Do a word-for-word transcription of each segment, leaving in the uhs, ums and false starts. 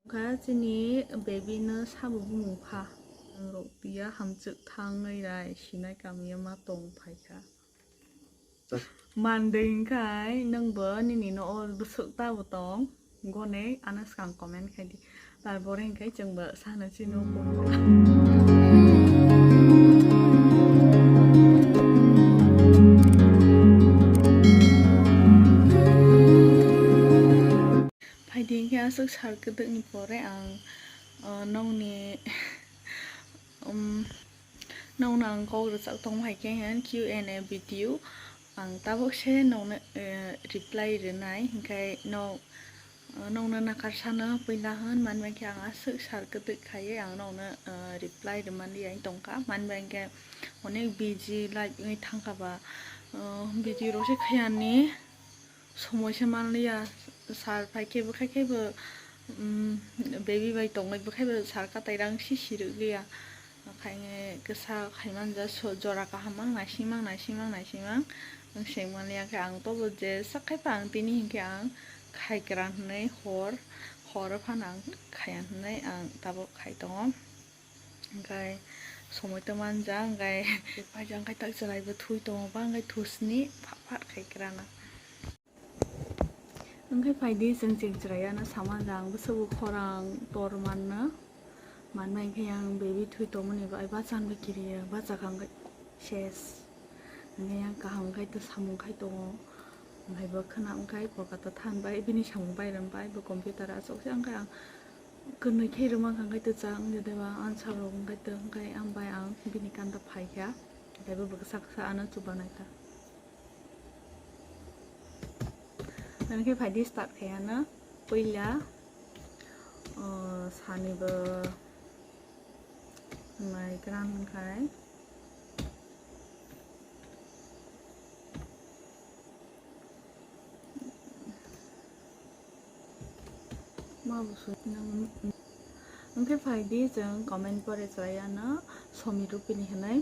Kha chini baby no sabo bumung pha. Ang rok tiya hamchwk thangwi rai sinai kamiya ma tong phaikha. Manding khai nwng bo nini no o bwswk ta bo tong. Gone ano swkang comment khai di. Tar bore hwnkhe chwng bo sana chino. Phaidi hwnkhe aswk sal kwdwkni pore ang, uh, nokni, um, nokno ang kok rwchak tong hai khe hwn Q and A video. Ang tabuk se nokno, uh, reply rwnai, hwnkhe nok, uh, nokno nakarsano puila hwn, manbai khe ang aswk sal kwdwk khaiwi ang nokno, uh, reply rwmani yang tongkha, manbai khe onek busy life wngwi thangkha ba, uh, video rok se khayani. Somoi se manliya, sir phai khe bo khai khe bo, um, baby bai tongwi bo khai bo sir katai rang si si rwliya. Khai khe kisa khai manja so jora kaham mang naising mang naising mang naising mang. Ang se manliya khe ang to bo je sak khai pa ang tini hinkhe ang khai kwran hwnwi hor, hor phano ang khaya hwnwi ang tabuk khai tongo. Hwnkhe somoi to manja, hwnkhe paijak hwnkhe tak chwrai bo thui tongo ba, hwnkhe thusni phat phat khai kwrana. Hwnkhe phaidi chwng chwng chwrai ano samanja ang bwswk bo khorang tor manno. Manbai khe ang baby thui tongmani bai bachan bai kiriya, bachakha hwnkhe ses. Hwnkhe ang kaham khai to samung khai tongo. Hwnkhe bo khna hwnkhe Kolkata thanbai bini samung bai rwnbai bo computer achuk se hwnkhe ang Kwnwi khe rwma kha, hwnkhe to cha wngya de ba, answer rok hwnkhe to, hwnkhe ang bai ang bini kanta phai kha, hwnkhe bo bwkha kisa ano chuba nai kha. Hwnkhe phaidi start khai ano, puila, o, sani bo nai kwran hwnkhe. Ma bo sui nang. Hwnkhe phaidi chwng comment pore chwrai ano Somi Rupini hinwi.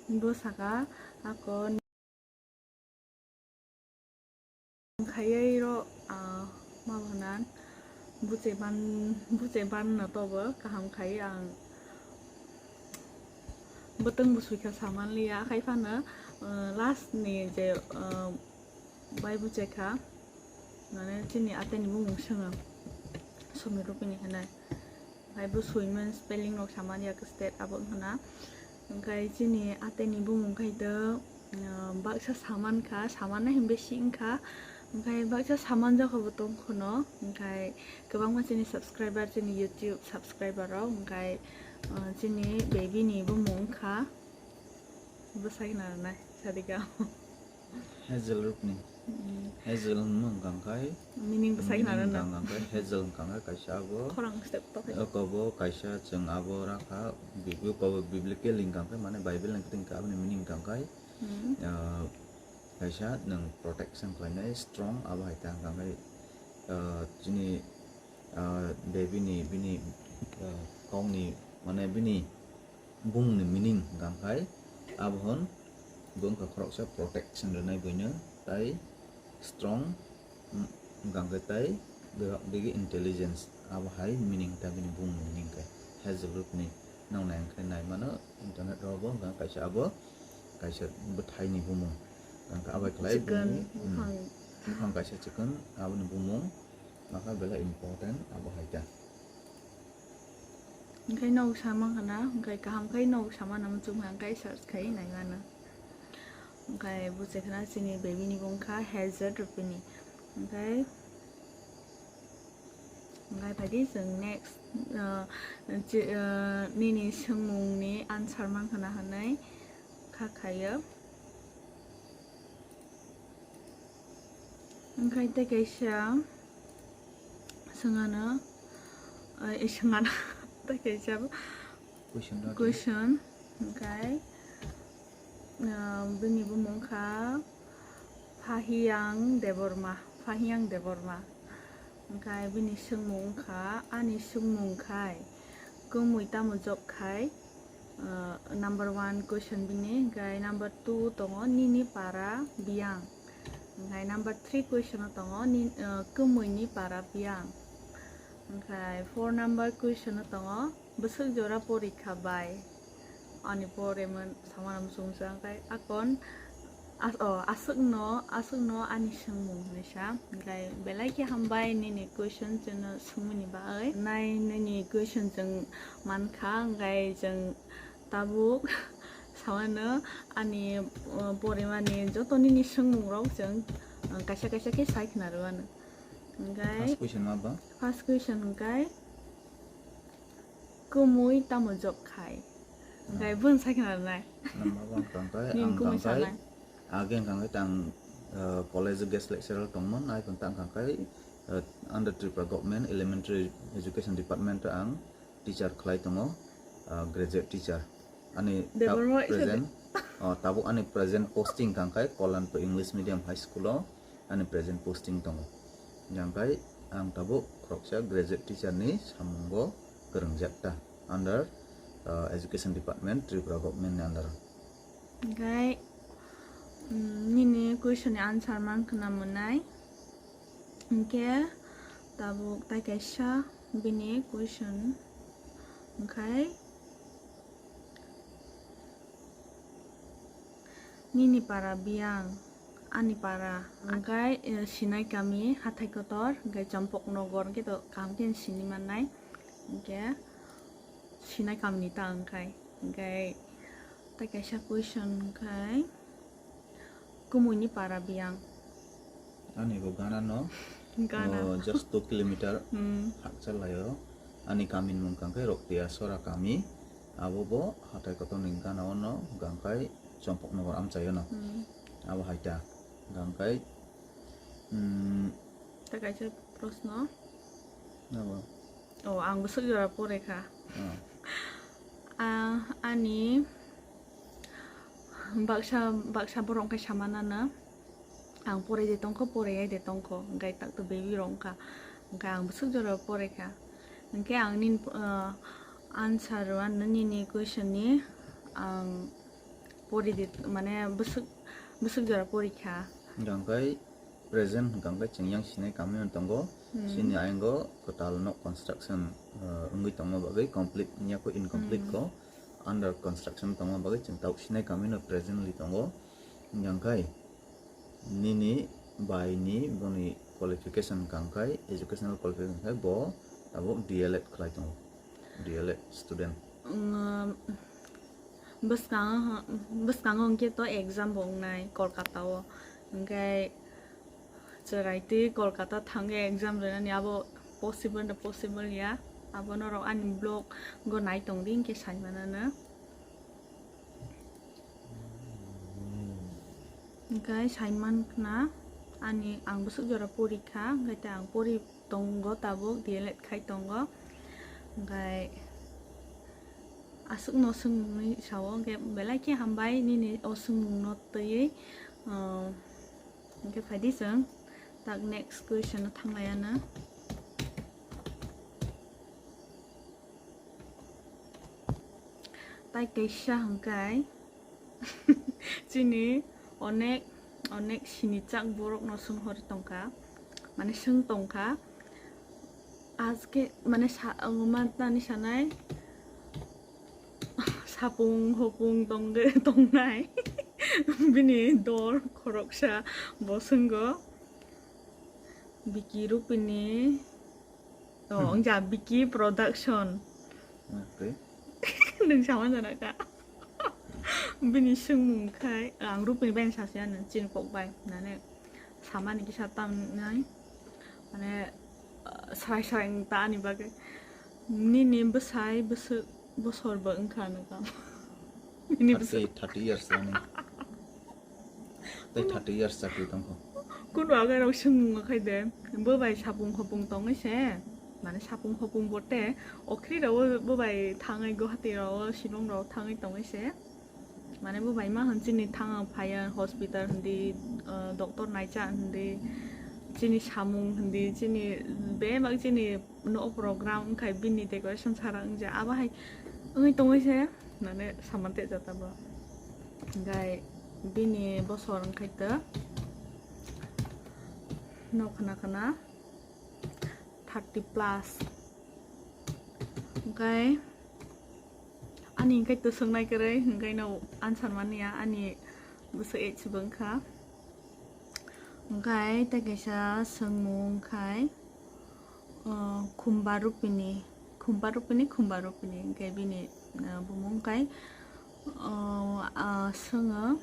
Bo saka ako khaiwi ro, ah, ma bo hwnan buchai ban, buchai ban no tobo kaham khai ang. Bwtwng bo suikha samanliya, khai phano, uh, last ni je, uh, bai buchai kha, mane chini ateni bumung swngo, Somi Rupini hinwi. Khai bo suiman spelling rok saman yak state abo wngkha na. Hwnkhe chini ateni bumung khai to, uh, baksa saman kha, saman na himbe si wngkha. Hwnkhe baksa saman jokho bo tong khono. Hwnkhe kwbangma chini subscriber, chini YouTube subscriber rok, hwnkhe, uh, chini baby ni bumung wngkha. Bwsai narwknai, sadika. Hazel Rupni. Hmm. Hazel hwnma hwnkha khai. Meaning bwsai narwknai. Meaning hwnkha khai Hazel hwnkha khai kaisa abo. Khorang step to khai. Oko bo kaisa chwng abo rakha, bi-, oko bo biblical hwnkha khai, mane Bible ni kwtwng khe aboni meaning hwnkha khai. Hmm. Ah, kaisa nwng protection khlainai strong abo hai ta hwnkha khai, ah, chini, ah, baby ni bini, ah, kokni mane bini bumungni meaning hwnkha khai abo hwn bo wngkha khoroksa protection rwnai buino tai strong, mm, hwnkha khai tai bebak bigi intelligence abo hai meaning ta bini bumungni meaning khe Hazel Rupni. Nang nai hwnkhe nai mano internet rogo hwnkha kaisa abo kaisa bwthaini bumung hwnkha abo khlai chikon bumung, mm, buphang. Buphang kaisa chikon aboni bumung makha belai important abo hai ta. Hwnkhe nok sama khana, hwnkhe kaham khai nok sama nang chukha hwnkhe search khai nai mano. Hwnkhe buchai khana chini baby ni bung kha Hazel Rupini. Hwnkhe, hwnkhe phaidi chwng next, uh, chi-, uh, nini swngmung ni answer man khana hwnwi kha khaio. Hwnkhe tei kaisa swngano, eh, swngano tei kaisa question rw di. Question, hwnkhe, ah, bini bumung kha Phahiyang Debbarma, Phahiyang Debbarma. Hwnkhe bini swngmung wngkha, ani swngmung khai kwmwi tamo job khai? Ah, number one question bini, hwnkhe number two tongo nini para biyang, hwnkhe number three question o tongo ni, ah, kwmwi ni para biyang. Onkhe four number question o tongo, bwswk jora porikha bai? Ani poreman samano muchungsa, onkhe akon as-, o, aswkno, aswkno ani swngmung hinwi sa. Onkhe belai khe hambai nini question chwngno swngmani bagwi. Nai nini question chwng mankha, onkhe chwng tabuk samano ani, o, porimani joto nini swngmungrok chwng, o, kaisa kaisa khe sai khna rwano. Onkhe first question ma ba? First question hwnkhe, kumui tamo job khai? Onkhe bun sai khna rwnai. Nang ma ba ang tangkai, ang tangkai. Age ang tangkai tang, eh, college guest lecturer tongmon, ai pang tang tangkai, eh, under Tripura government elementary education department ang teacher khlai tongo, ah, graduate teacher. Ani tab-, Debbarma isa present, de. Oh, tabuk ani present posting kangkai Kolanpur English Medium High School o ani present posting tongo. Jangkai ang tabuk khoroksa graduate teacher ni samungo kwrwngjak ta under, ah, education department Tripura government ni under. Onkhe, mm, nini question ni answer man khna mwnai. Hinkhe tabuk tai kaisa bini question, onkhe nini para biyang, ani para, onkhe, eh, Sinai kami, Hathai Kotor, onkhe Chompok Nogor, onkhe to kaham khe sini mannai, onkhe Sinai kami ni ta onkhe, onkhe tai kaisa question onkhe. Kumuini para biyang. Ani bo gana no, Gana. Oh, just two kilometer Hmm. hakchal laio. Ani kami ni mung kangkhe Roktiya Sora kami. Abo bo Hathai Kotor ni gana o no gangkai Chompok Nogor amchaio no. Hmm. Abo hai ta gangkai, hmm. Ta kaisa proshno. Abo. Oh, ang bwswk jora pore kha. Oh. Ah, ani baksa, baksa borok khe sama nana, ang pore de tongkho, pore ai de tongkho, hwnkhe tak to baby rok wngkha, hwnkhe ang bwswk jora pore kha, hwnkhe ang nini, ah, answer rwano nini question ni ang pore de, mane bwswk, bwswk jora pore kha. Hwnkhe present hwnkha hwnkhe chwng yang sinai kami no tongo. Hmm. Chini ayang o kwtal nok construction, uh, wngwi tongma bagwi complete wngya kho, incomplete Hmm. kho, under construction tongma bagwi chwng tabuk sinai kami no presently tongo. Hwnkha hwnkhe nini bai ni boni qualification hwnkha hwnkhe educational qualification hwnkhe bo tabuk D L Ed khlai tongo, D L Ed student. Wng, bwskango, bwskango hwnkhe to exam bo wngnai Kolkata o, hwnkhe chwrai twi Kolkata thangwi exam rinani abo possible da possible ya, abo norok ani vlog go nai tongdi hwnkhe sai manana. Hwnkhe sai mankha ani ang bwswk jora pori kha, hwnkhe ta ang pori tongo tabuk, D L Ed khai tongo. Hwnkhe aswkno swngmungni sao, hwnkhe belai khe hambai nini o swngmungno twiwi. Ah, hwnkhe phaidi chwng tak next question no thanglaiya na. Tai kaisa hwnkhe chini onek, onek sinichak borokno swnghor tongkha, mane swng tongkha. Aske mane sa-, mantani sanai sapung hopung tongge-, tongnai. Bini dol khoroksa bo swngo. Biki Rupini. Oh, hmm. Wngja Biki Production. Okay. Nwng sama jana ka. Bini swngmung khai, ang Rupini bai sasi ano, chini kok bai, nane samani kisa tam nai, mane, uh, srai srai wng ta ani bagwi. Nini bwsai bwswk bosor bo wngkha ano kam. Nini bwsai thirty, thirty years ani. Tei thirty years chakri tongkho. Kunu agai rok swngmung khai de, bo bai sapung hopung tongwi se, mane sapung hopung bote, okhri rok bo bai thangwi Guwahati rok, Shillong rok thangwi tongwi se, mane bo bai ma hwn chini thang phaiya hospital hindi, ah, doctor naicha hindi, chini samung hindi, chini bebak chini no program wngkhai bini decoration sara wngja, abo hai wngwi tongwi se, mane saman tejata bo. Gai bini bosor wngkhai to no khna khna thirty plus. Hwnkhe ani hwnkhe to swngnai kwrwi, hwnkhe no answer manya, ani bwswk age bo wngkha. Hwnkhe tei kaisa swngmung wngkha, uh, Khumba Rupini, Khumba Rupini, Khumba Rupini, hwnkhe bini, uh, bumung wngkha, uh, uh, swngo,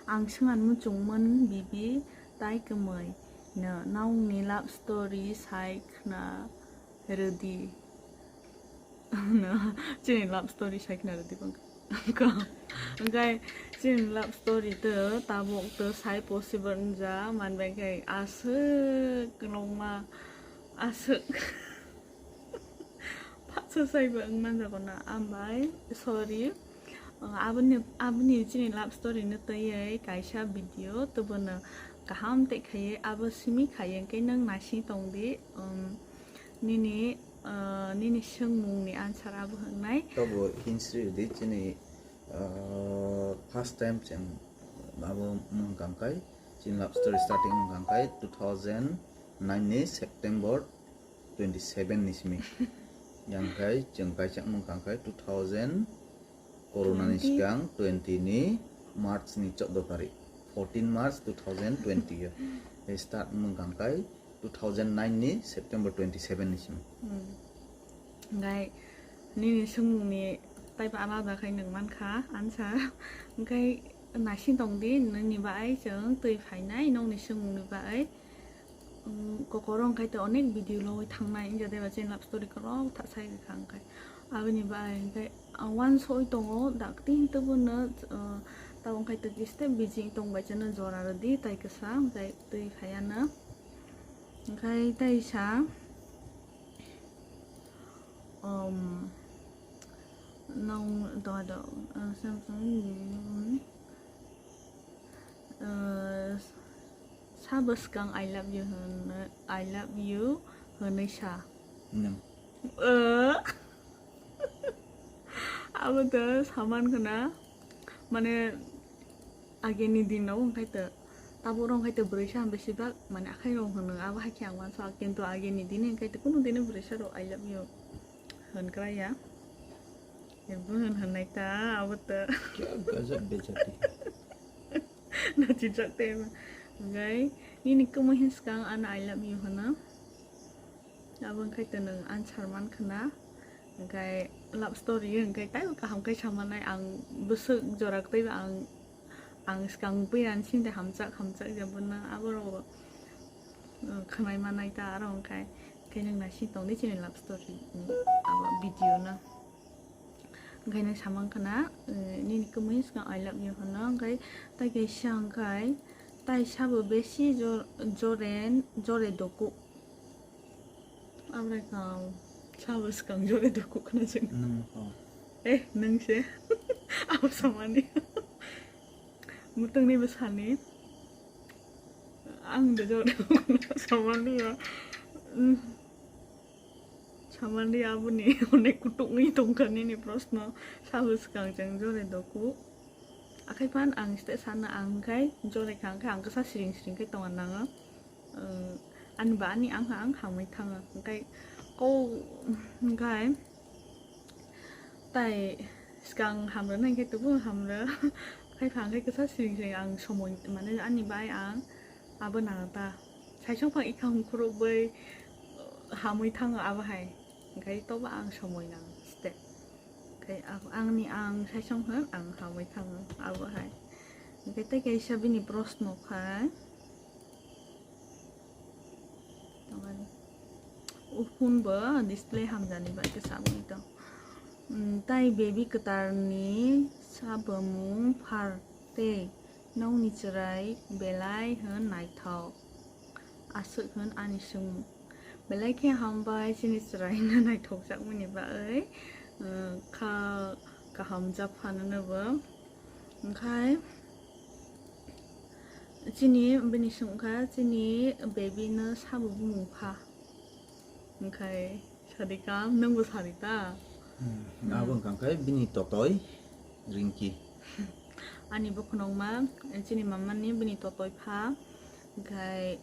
ang swngani muchungmung bibi tai kwmwi no, nokni love story sai khna rwdi. Chini love story sai khna rwdi bang. Hwnkhe chini love story to tabuk to sai possible wngya, manbai khe aswk kwlwngma, aswk phatsa saibo wng manjago na, ambai sorry. Aboni, aboni chini love story no twiwi kaisa video to bono kaham tei khaiwi abo simi khaiwi hwnkhe nwng naising tongdi, um, nini, uh, nini swngmungni answer abo hwngnai. Tobo history di chini, uh, first time chwng abo mung kangkai, chini love story starting mung kangkai two thousand nine ni September twenty seven ni simi. Yang khai chwng kaisa mung kangkai two thousand Corona ni sikang twenty ni March ni choudo tarik, fourteen March two thousand twenty o. Tei start wng kang kai two thousand nine ni September twenty seven ni simi. Hmm. Hwnkhe nini swngmung ni taibo alada khai nwng mankha answer. Hwnkhe naising tongdi, nini bai chwng twi phainai nokni swngmung ni bai. Um, kokoro hwnkhe to onek video logwi thangnai, wngya deba chini love story kwrwng tha sai rwkha hwnkhe. Aboni bai hwnkhe, ah, uansoi tongo, dakti hwnkhe bono, ah, tabuk hwnkhe to kiste busy tongbai chano jora rwdi, tai kwsa hwnkhe twi phaiya no. Hwnkhe tai sa, um, nong do do, ah, Samsung, ah, sabo swkang "I love you" hwnwi, "I love you" hwnwi sa. Nwng. Eh. Abo to saman khna, mane, ageni din rok wngkhai to, tabuk rok wngkhai to bwrwi sa besibak, mane, akhai rok hwno, abo hai khe ang uansa, kintu ageni din wngkhai to kunu dino bwrwi sa rok "I love you" hwn kwlai ya. Ebo hwn hwnnai ta, abo to. Kya gajab bejati. Nachijak tei ba. Hwnkhe nini kwmwi hin swkang ano "I love you" hwno. Abo wngkhai to nwng answer man khna. Hwnkhe love story wngkhai taibo kaham khe samanai, ang bwswk jora teibo ang, ang swkang buiran sinde hamjak hamjak ya bono aborok, uh, khwnai manai ta aro hwnkhe, khe nwng naising tongdi chini love story ni abo video no. Hwnkhe nwng samang khna, eh, nini kwmwi swkang "I love you" hwno, hwnkhe tai kaisa hwnkhe tai sabo besi jor-, joren, jore doku. Abrai kau sabo swkang jore doku khna chwng. Nwng kho. Eh, nwng se. Abo samani. Mwtwngni bwsani. Ang de jore doku khna samani ya. Mm. Samani aboni onek kutuk wngwi tongkha nini proshno. Sabo swkang chwng jore doku. Akhai phan ang site sana ang khai jore kha, ang khai ang kisa siring siring khai tonga nango. Ang, ani ba ani ang, ang hamwi thango. Hwnkhe ko, hwnkhe tai swkang hamrwna hwnkhe tubu hamrw. Khai pha hwnkhe kisa siring siring ang somoi, mane ani bai ang abo nang ta. Saisong pha ikha hum khurubwi hamwi thango abo hai. Hwnkhe tobo ang somoi nang step. Khai ang, angni ang saisong hwn ang hamwi thango abo hai. Hwnkhe tei kaisa bini proshno khai. Uphun bo display hamjani bai khe sabwi tong. Mm, tai baby kwtarni sabamung phar tei nokni chwrai belai hwn naithok. Aswk hwn ani swngmung. Belai khe hambai chini chwraino naithokjakmani bagwi, uh, kha kaham japhanano bo. Hwnkhe chini bini swngkha chini baby no sabo bumung pha. Hwnkhe sadi kam, nwngbo sadi ta? Hmm, abo wngkha khe bini totoi Rinki. Ani bokhonokma, chini mamani bini totoi pha. Hwnkhe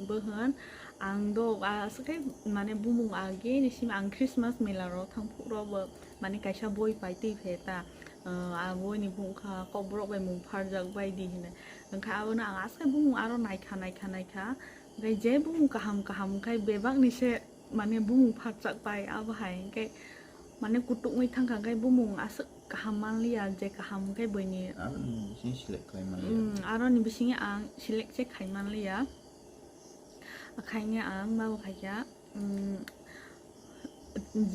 bo hwn, Ang do aswk khe mane bumung age ni simi ang Christmas mela ro thang phuk ro bo mane kaisa boi pai twi phe ta. Ah, a boi ni bung kha Kokborok bai mung pharjak bai di hinwi. Wngkha abono ang aswk khe bumung aro naikha naikha naikha. Hwnkhe je bumung kaham kaham wngkha bebak ni se mane bumung pharjak bai abo hai hwnkhe mane kutuk wngwi thangkha hwnkhe bumung aswk kaham manliya je kaham wngkhe buini. Aro ni bising select khai manliya. Hmm, aro ni bisingo ang select se khai manliya. Akhainge ang ma bo khaikha, mm,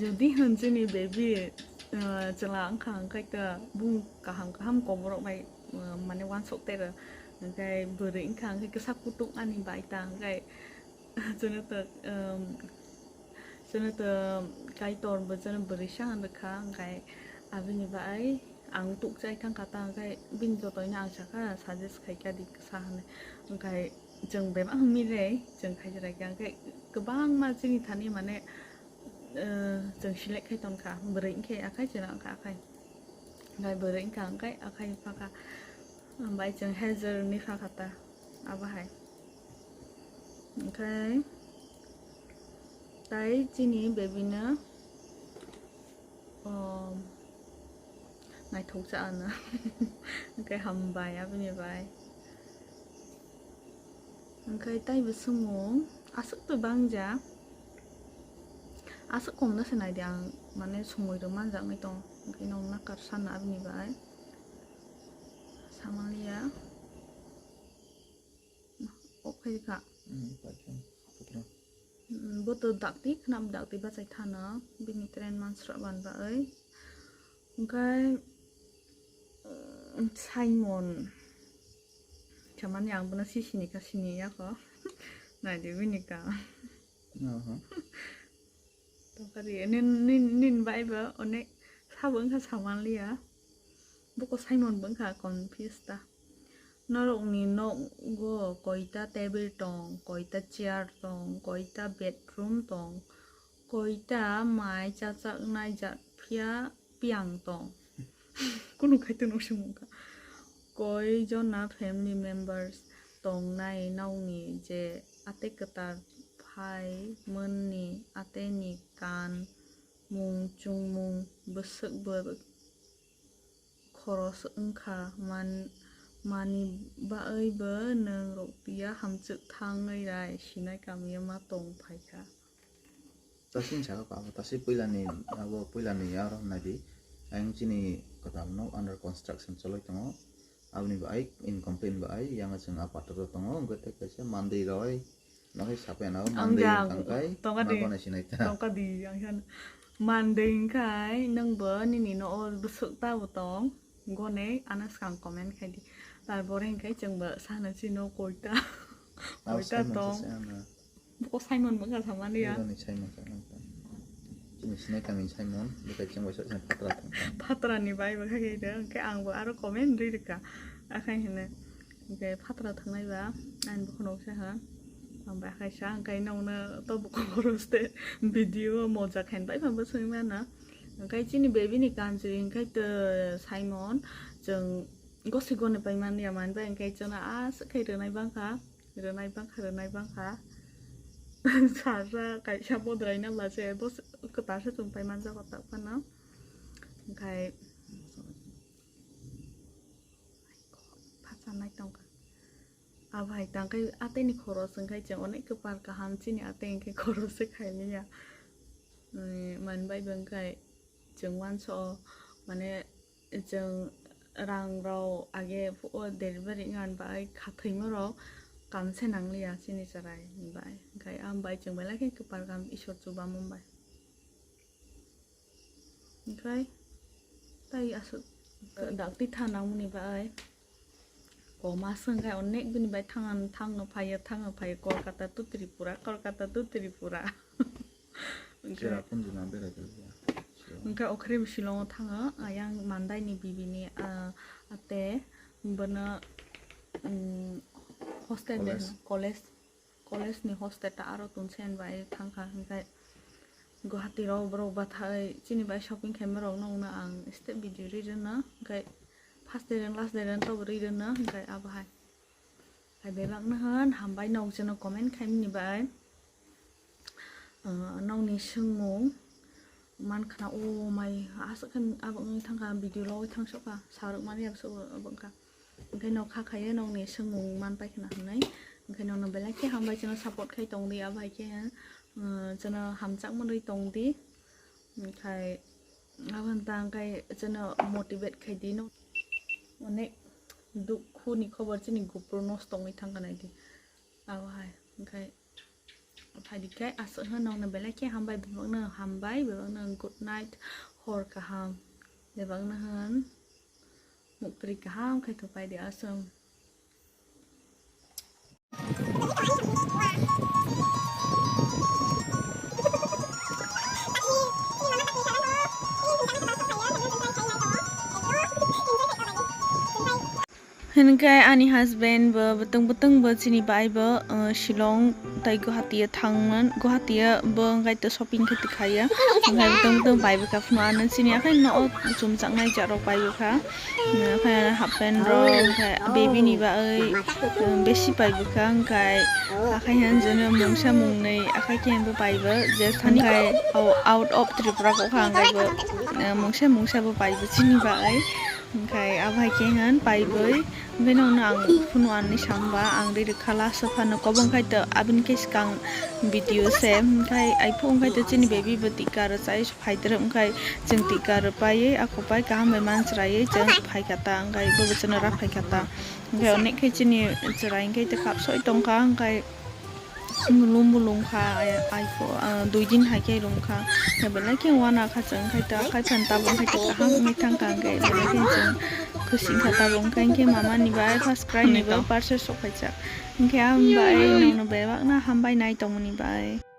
jodi hwn chini baby, uh, chwla wngkha, wngkha khe bung kaham kaham koborok bai, uh, mane wansok tero, hwnkhe bwrwi wngkha, hwnkhe kisa kutuk ani bai ta, hwnkhe chwngno to, um, chwngno to Kaitor bo chwngno bwrwi sa wngkha, hwnkhe abini bai ang tukchai thangkha ta, hwnkhe bini jotoino ang sakha suggest khaikha di sa hwnwi, hwnkhe. Chwng bebak milai chwng khaijak kha, hwnkhe kwbangma chini thani mane, eh, chwng select khai tongkha, bwrwi wngkhe akhai chwla wngkha akhai, hwnkhe bwrwi wngkha hwnkhe akhai phakha, bai chwng hajar ni phakha ta abo hai, hwnkhe tai chini baby no. Oh, naithok cha ano. Hwnkhe hambai aboni bai. Hwnkhe taibo swngmung aswk to bangja. Aswk kom no se naidi ang, mane sumui rw manjaknai tong. Hwnkhe nong nakar sana aboni bai. Samanliya. Ok khai kha. Hmm, paikha. Putra. Hmm, bo to dakti, khnam dakti bachai thano, bini train mansra ban bai. Hwnkhe, hmm, Simon. Chamani ang bono sisini ka sini ya kho. Naidi bini ka. Aha. Tokari, nin, nin, nin bai bo onek sabo wngkha samanliya. Boko Simon bo wngkha confused ta. Norokni nogo koita table tong, koita chair tong, koita bedroom tong, koita mai chachaknai jat phiya piyang tong. Kunu khaito no se mungkha. Koi jona family members tongnai nokni je ate kwtal phai mwnni ateni kan mung chungmung bwswk bo khoros wngkha, man-, mani bagwi bo nwng rukpiya hamchwk thangwi rai sinai kamio ma tong phaikha. Tasing saka ko abo tasing puila ni abo puila ni aro naidi. Ayang chini kwtal no under construction choloi tongo. Aboni bai incomplete bai yang chwng a pator tongo. Hwnkhe tei kaisa mandwi roi. Nokhe sapai na Ang mandwi jang wngkha kai tongka di. Mabana sinai ta. Tongka di ang san. Mandwi wngkha nwng bo nini no o bwswk ta bo tong. Gone ana swkang comment khai di. Tar bore hwnkhe chwng bo sana chino koita. Abo koita Simon tong. Sase ano. Boko Simon bo wngkha samani ya. Ero ni Simon sa wngkha. Chini sinai kami Simon, bwkha chwng bai sa chwng patra thang. Patra ni bai bwkha khe de, hwnkhe ang bo aro comment ri rwkha. Akhai hene, hwnkhe patra thangnai ba, ani bwkhano khe ha. Ang bai akhai sa, hwnkhe nongno to bwkhano roste video moja khain bai phan bwswng mana. Hwnkhe chini baby ni kanjri hwnkhe to Simon, chwng gosi goni pai man ya man bai hwnkhe chwngno aswk khai rwnai bangkha. Rwnai bangkha, rwnai bangkha. Sarsa kaisa bodrai na bla se, bo se kwtal se chwng pai manjago tak phano. Hwnkhe phacha nai tongkha. Abo hai tangkhe ateni khoros hwnkhe chwng onek kwpal kaham chini ateng hwnkhe khoros se khailiya. Mani bai bo hwnkhe chwng uanso mane chwng rang rok age o delivery wngna bai khathoimo rok kam se nangliya chini chwrai ni bai, hwnkhe am bai chwng belai khe kwpal kam Isor chubamung bai. Hwnkhe tai aswk dakti tha nangmani bai koma swngkhe onek bini bai thang thangno phaiya, thangno phaiya, Kolkata to Tripura, Kolkata to Tripura. Hwnkhe Cherrapunji ma berai tongya. Hwnkhe okhre Shillong o thango, ayang Mandai ni bibi ni, ah, ate bono, um, hostel de College. College, college ni hostel ta aro tun sen bai thangkha, hwnkhe Guwahati rok borok bathai chini bai shopping khaima rok nokno ang step video ri rwno, hwnkhe first day rwng last day rwng tobo ri rwno, hwnkhe abo hai. Hai bebak no hwn hambai nok jeno comment khaimani bai. Ah, nokni swngmung man khna, o mai aswk khe abo wngwi thangkha, video logwi thangsoka, sarwk mani abo wngkha. Hwnkhe nok kha khaio nokni swngmung man pai khna hwnwi. Hwnkhe nokno belai khe hambai, chwngno support khai tongdi, abo hai khe, ah, chwngno hamjakmani tongdi. Hwnkhe abo wngkha, hwnkhe chwngno motivate khaidi, no? Onek dukhuni khobor chini GoPro nosto wngwi thangkha naidi. Abo hai, hwnkhe phaidi khe aswk hwn nokno belai khe hambai, bebakno hambai, bebakno good night, hor kaham, bebakno hwn muktwi kaham khe thuphaidi aswk. Hwnkhe ani husband bo bwtwng bwtwng bo chini bai bo, uh, Shillong tai Guwahati o thangmani, Guwahati o bo wngkha to shopping khe tikhaiya. Hwnkhe bwtwng bwtwng bai bwkha phano ano chini akhai no o chumjaknai jarok bai bwkha. Hwnkhe half pant rok, hwnkhe baby ni bagwi, um, besi pai bwkha, hwnkhe akhai hwn jono mungsa mungnwi akhai khe bo pai bo je thani khai o out of Tripura kok kha, hwnkhe bo, um, mungsa mungsa bo pai bo chini bagwi. Hwnkhe abo hai khe hwn pai bwi, hwnkhe nokno ang phano ani samba ang riri khala aswk phano kobong khai to aboni khe swkang video se, hwnkhe aiphuk hwnkhe to chini baby bo tika rwchai. Phaitwrwk wngkha, chwng tika rwpaiwi, ako pai kaham bai manchwraiwi chwng phaikha ta, hwnkhe bo bwsano rak phaikha ta. Hwnkhe onek khe chini chwrai hwnkhe tei kap soi tongkha, hwnkhe lum bo lumkha, ai-, aipho, ah, dui din hai khe lumkha. Hwnkhe belai khe uanakha chwng, hwnkhe ta, khai phan tabuk hwnkhe ta kaham wngwi thangkha, hwnkhe belai khe chwng khusi wngkha tabuk, hwnkhe, hwnkhe mama ni bai first cry ni bai parcel sok phaijak. Hwnkhe ang bai nokno bebak no hambai nai tongmani bai.